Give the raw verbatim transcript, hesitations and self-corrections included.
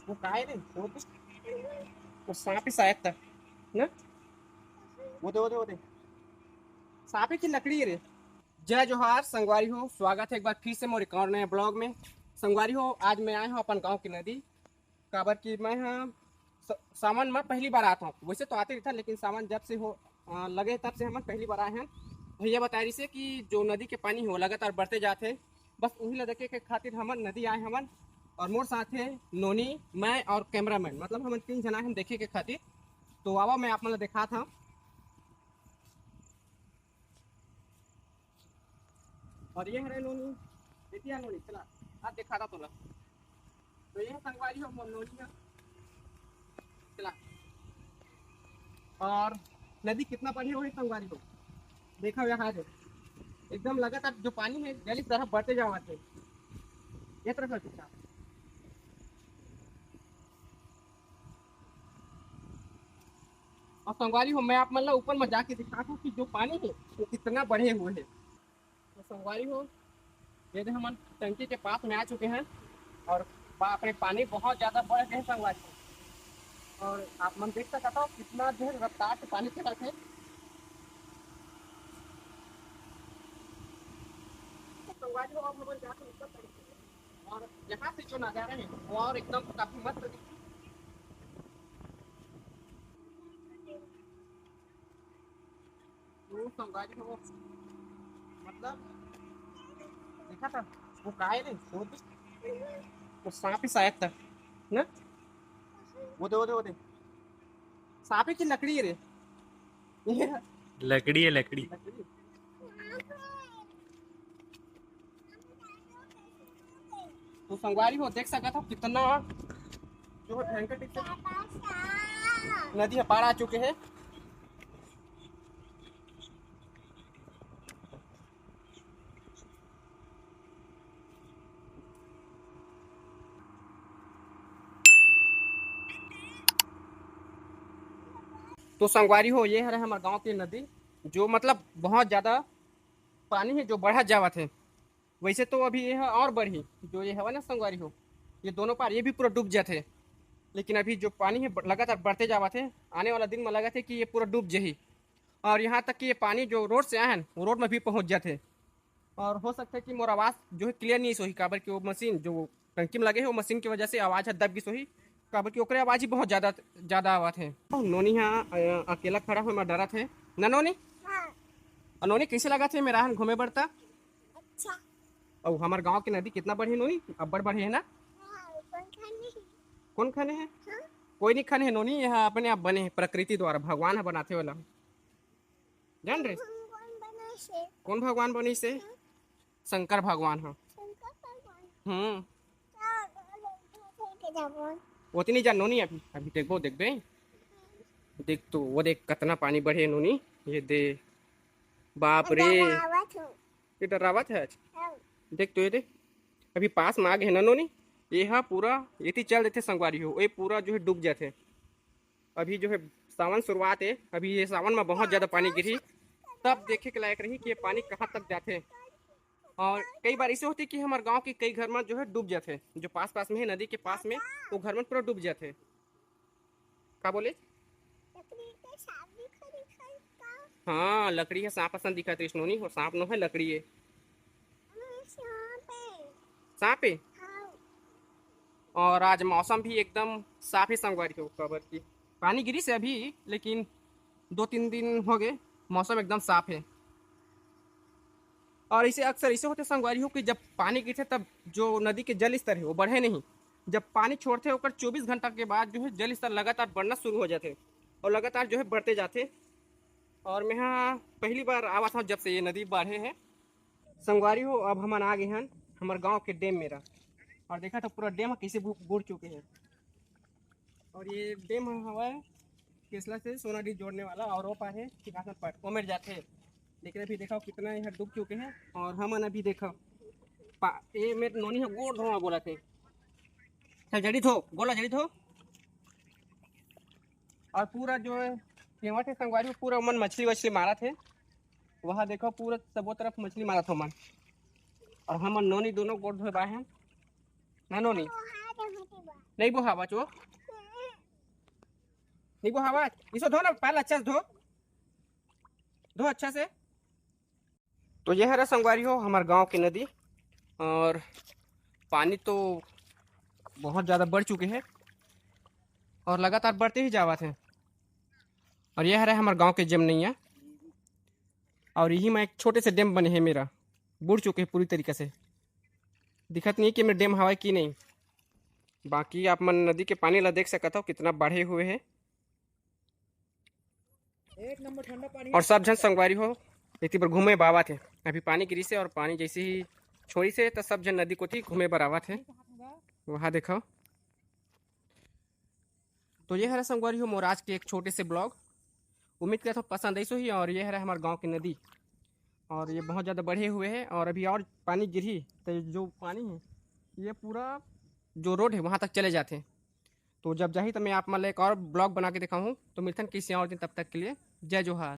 वो काय रे? वो तो, वो सांप ही शायद था ना। वो दे, वो दे, वो दे। सांप ही की लकड़ी है रे। जय जोहार संगवारी हो, स्वागत है एक बार फिर से मोर एक और नए ब्लॉग में। संगवारी हो, आज मैं आया हूँ अपन गांव की नदी, काबर कि मैं ह स- सावन में पहली बार आता हूँ। वैसे तो आते रहता, लेकिन सावन जब से हो अ, लगे, तब से हमन पहली बार आए हैं। भैया बता रही से कि जो नदी के पानी हो लगातार बढ़ते जाते हैं, बस वही ला देखे के खातिर हमन नदी आए हमन। और मोर साथ है नोनी, मैं और कैमरामैन, मतलब हमन तीन जना हम देखे के खातिर। तो आवा, मैं आप मन ला दिखात हूँ। और ये हरे नोनी, देखिए नोनी, चला, आज दिखा था तोला। तो ये संगवारी हो, मोर नोनी है, चला। और नदी कितना बढ़े हुए संगवारी हो, देखा यहाँ जो एकदम लगातार जो पानी है, जल इस तरफ बढ़ते जावा थे, ये तरफ है। और संगवारी हो, मैं आप मन ला ऊपर में जाके दिखाता हूँ कि जो पानी है, वो कितना बढ़े हुए है। तो संगवारी हो, ये दे हमन टंकी के पास में आ चुके हैं और बाप रे, पानी बहुत ज्यादा बढ़ गए हैं संगवारी हो। और आप मन देख सकत हो कितना जो है रफ्तार से पानी चलत है। तो संगवारी हो, अब हमन जाके ऊपर चढ़ते हैं और यहाँ से जो नजारा है वो और एकदम काफी मस्त दिखती है। वो संगवारी हो, मतलब, देखा था वो काय रे, वो तो, वो सांप ही शायद था ना। वो दे, वो दे, वो दे। सांप ही की लकड़ी है रे। ये लकड़ी है, लकड़ी। लकड़ी। तो संगवारी हो, देख सकत हो कितना जो है भयंकर टीक से नदी ह पार आ चुके हैं। तो संगवारी हो, ये हरे हमर गांव के नदी, जो मतलब बहुत ज्यादा पानी है जो बढ़त जावत है। वैसे तो अभी ये ह और बढ़ी, जो ये हवा ना संगवारी हो, ये दोनों पार ये भी पूरा डूब जाते, लेकिन अभी जो पानी है ब- लगातार बढ़ते जावत है। आने वाला दिन में लगत है कि ये पूरा डूब जाही। और यहाँ तक कि ये पानी जो रोड से आए हैं, वो रोड में भी पहुँच जाते। और हो सकता है कि मोर आवाज़ जो है क्लियर नहीं सोही, काबर कि वो मशीन जो टंकी में लगे है, वो मशीन की वजह से आवाज़ ह दब गिस होही, काबर कि ओकरे आवाज़ ही बहुत ज़्यादा ज़्यादा आवत है। नोनी हा अ, अकेला खड़ा होए में डरत है ना नोनी? हाँ। अ, नोनी, कैसे लगत है मेरा हन घूमे बर त? अच्छा। अउ हमर गांव के नदी कितना बढ़े नोनी? अब्बड़ बढ़े है ना? हाँ, कौन खाने है? कौन खाने है? हाँ? कोई नहीं खाने है नोनी, यहाँ अपने आप बने है प्रकृति द्वारा, भगवान ह बनाथे वाला। जान रे? कौन, कौन बनाइस हे? कौन भगवान बनिस हे? हाँ? शंकर भगवान ह। शंकर भगवान। हम्म। का, का, का, का, का, का, ओतनी जान नोनी, अभी अभी देखबो, देखबे। देख तो, वो देख, कतना पानी बढ़े नोनी। ये दे, बाप रे। डरावत हो। ये डरावत है आज। हाँ। देख तो, ये दे, अभी पास में आ गए ना नोनी, ये हा पूरा एती चल देथे संगवारी हो, ये पूरा जो है डूब जाथे। अभी जो है सावन शुरुआत है, अभी ये सावन में बहुत ज्यादा पानी गिरही, तब देखे के लायक रही कि ये पानी कहाँ तक जाथे। और कई बार ऐसे होती कि हमारे गांव के कई घर में जो है डूब जाते, जो पास पास में है नदी के पास में, वो घर में पूरा डूब जाते। का बोले? लकड़ी के सांप भी खड़ी खड़ी का? हाँ, लकड़ी है, सांप असन दिखत है, स्नोनी हो, सांप नो है, लकड़ी है। हाँ, सांप है। सांप है? हाँ। और आज मौसम भी एकदम साफ है संगवारी हो, काबर की पानी गिरी से अभी, लेकिन दो तीन दिन हो गए, मौसम एकदम साफ है। और इसे अक्सर इसे होते संगवारी हो कि जब पानी गिरथे तब जो नदी के जल स्तर है वो बढ़े नहीं, जब पानी छोड़थे ओकर चौबीस घंटा के बाद जो है जल स्तर लगातार बढ़ना शुरू हो जाते और लगातार जो है बढ़ते जाते। और मैं हाँ पहली बार आवा था जब से ये नदी बढ़े है संगवारी हो। अब हमन आ गए हैं हमारे गांव के डैम मेरा, और देखा तो पूरा डैम कैसे बू- बूड़ चुके हैं। और ये डैम हवा है केसला से सोनाडीह जोड़ने वाला, और वो पार है सिंहासन पाट, वो मेर जाते हैं। लेकिन अभी देखो कितना यहाँ डूब चुके हैं, और हमन अभी देखो पा-, ये मेर नोनी है, गोड़ धोवा बोला थे। चल, जड़ी थो, गोला जड़ी थो। और पूरा जो है, केवट है संगवारी हो, पूरा मन मछली वछली मारा थे। वहाँ देखो, पूरा सबो तरफ मछली मारा था मन। और हमन नोनी दोनों गोड़ धोए बाहे हैं ना नोनी? नहीं बोहावत वो, नहीं बोहावत। इसो धो ना, पैर अच्छा से धो, धो अच्छा से। तो ये हरे संगवारी हो हमार गांव के नदी, और पानी तो बहुत ज़्यादा बढ़ चुके हैं और लगातार बढ़ते ही जावत हैं। और ये हरे हमार गांव के जमनैया, और यही में एक छोटे से डैम बने हैं मेरा, बूड़ चुके हैं पूरी तरीके से। दिखत नहीं कि मेरा डैम हवा कि नहीं, बाकी आप मन नदी के पानी ला देख सकत हो कितना बढ़े हुए है। एक नंबर ठंडा पानी। और सब झन संगवारी हो, एती बर घूमे बावत हे। अभी पानी गिरिस हे और पानी जैसे ही छोड़िस हे, त सब झन नदी कोती घूमे बर आवत हे। वहाँ देखो। तो ये हरे संगवारी हो मोर आज के एक छोटे से ब्लॉग। उम्मीद करत हो पसंद आइस होही। और ये हरे हमार गांव के नदी, और ये बहुत ज़्यादा बढ़े हुए है, और अभी और पानी गिरही तो जो पानी है, ये पूरा जो रोड है, वहाँ तक चले जाते। तो जब जाही तो मैं आप मन ला एक और ब्लॉग बना के दिखाऊँ। तो मिलथन किसी और दिन, तब तक के लिए जय जोहार।